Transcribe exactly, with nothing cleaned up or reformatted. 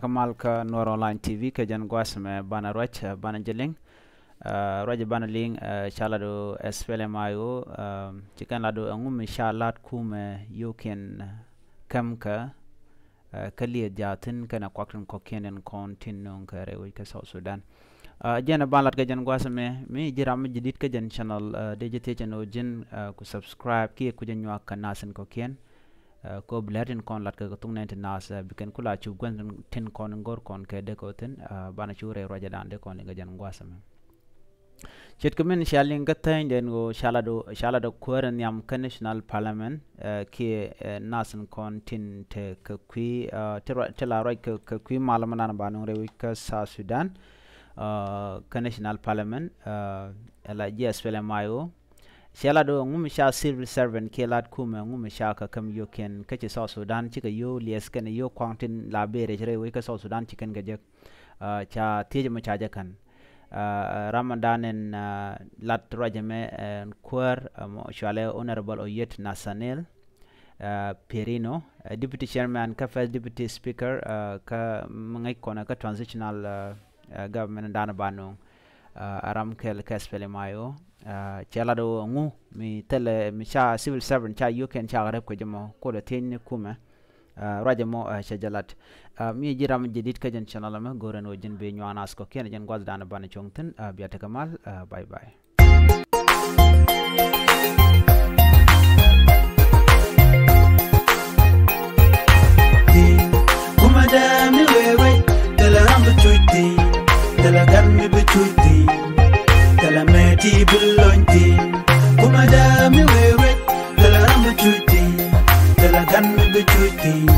Kä mal kä Nuɛr Online T V kɛ jɛn gua̱a̱th mɛ banɛ ruac, banɛ jɛ liŋ. Ruac banɛ liŋ ca lat ɣöö S P L M I O ci kɛn lat ɣöö ɛŋu mi ca lat kumɛ yio̱kiɛn käm kä kä lieth jaathin kɛnɛ kuak tin kɔ̱kiɛn in kɔn tin nööŋ kɛ rɛy wec kä South Sudan. Jɛn ɛ ban lat kɛ jɛn gua̱a̱th mɛ mi ji̱ ram mi ji̱ di̱t kä jɛn channel, dee ji̱ thiecɛn ɣöö ji̱n ku subscribe kiɛ ku jɛ nyuak kɛ nath in kɔ̱kiɛn. Kɛ ɣöö bi lɛr tin kɔn lat kɛ kɛ thuk nɛn ti naath bi kɛn ku la cup gua̱n tin kɔn in go̱r kɔn kɛ dee kɛ wä thi̱n. Banɛ cu rɛy ruacɛ dan dee kɔn liŋ kɛ jɛn gua̱a̱th mɛ. Ce̱tkɛ min cia liŋ kä thäny den ɣöö ca lat ɣöö ca lat ɣöö kuäär in nhiam kä National Parliament kiɛ nath in kɔn tin te kɛ kui̱ ti la ruac kɛ kui̱ mal mɛ nan ba nuŋ rɛy wec kä South Sudan kä National Parliament ɛ la ji̱ S P L M I O. Cɛ lat ɣöö ɛŋu mi ca civil servant kiɛ lat kumɛ ɛŋu mi ca kɛ käm yio̱kiɛn kä ci South Sudan cikɛ yio̱w liɛth kɛnɛ yio̱w kuaŋ tin la ben rɛc rɛy wec kä South Sudan ci kɛn kɛ jek. Ca thiec mɔ ca jɛ kän. Ram mɔ dan in lat ruac ɛmɛ ɛn kuäär mɔ cualɛ Honorable Oyet Nathaniel Pierino, Deputy Chairman kä First Deputy Speaker kä mi ŋäc kɔnɛ kä Transitional Government dan ba nuŋ. A ram kɛl kä S P L M I O cɛ lat ɣöö ɛŋu mi thilɛ mi ca civil servant ca yio̱kiɛn ca rɛp kɛ jɛ mɔ kuɔlɛ thiecni kumɛ. Ruacɛ mɔ cɛ jɛ lat. Mi ji̱ ram ji̱ di̱t kä jɛn channel mɛ go̱rɛ ni ɣöö ji̱n bi nyuak nath kɔ̱kiɛn jɛn gua̱th dan banɛ cuɔ̱ŋ thi̱n. Bia tekɛ mal. Bye bye. Kumɛ dee mi wee wec thilɛ ram bi cuc thi̱n, thilɛ gan mi bi cuc thi̱n, thilɛ mɛ ti bi lony thi̱n. Kumɛ dee mi wee wec thilɛ ram bi cuc thi̱n, thilɛ gan mi bi cuc thi̱n.